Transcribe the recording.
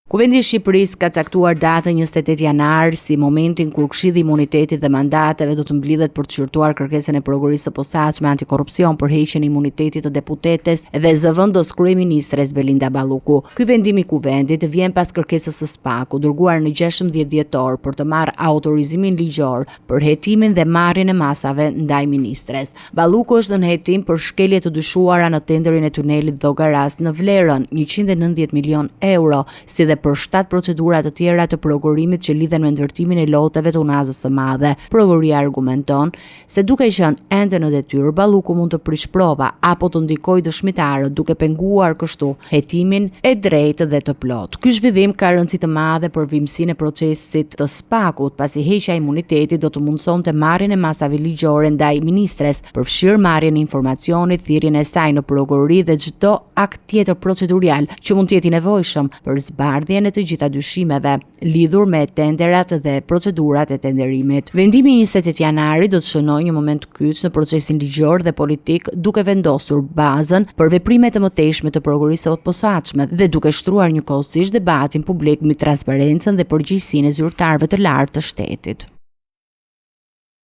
Kuvendi i Shqipërisë ka caktuar datën 28 janar si momentin kur Këshilli i Imunitetit dhe Mandateve do të mblidhet për të shqyrtuar kërkesën e Prokurorisë së Posaçme Antikorrupsion për heqjen e imunitetit të deputetes dhe zëvendës kryeministres Belinda Balluku. Ky vendim i Kuvendit vjen pas kërkesës së SPAK-ut, dërguar në 16 dhjetor për të marrë autorizimin ligjor për hetimin dhe marrjen e masave ndaj ministres. Balluku është nën hetim për shkelje të dyshuara në tenderin e tunelit Llogarasë në vlerën 190 milionë euro, si dhe për 7 procedura të tjera të prokurimit që lidhen me ndërtimin e loteve të Unazës së Madhe. Prokuroria argumenton se duke qenë ende në detyrë, Balluku mund të prishë prova apo të ndikojë dëshmitarët, duke penguar kështu hetimin e drejtë dhe të plotë. Ky zhvillim ka rëndësi të madhe për vijimësinë e procesit të SPAK-ut, pasi heqja e imunitetit do të mundësonte marrjen e masave ligjore ndaj ministres, përfshirë marrjen e informacionit, thirrjen e saj në prokurori dhe çdo akt tjetër procedurial që mund të jetë i nevojshëm për zbardhjen e të gjitha dyshimeve lidhur me tenderat dhe procedurat e tenderimit. Vendimi i 28 janarit do të shënojë një moment kyç në procesin ligjor dhe politik, duke vendosur bazën për veprime të mëtejshme të Prokurorisë së Posaçme dhe duke shtruar njëkohësisht debatin publik mbi transparencën dhe përgjegjësinë e zyrtarëve të lartë të shtetit.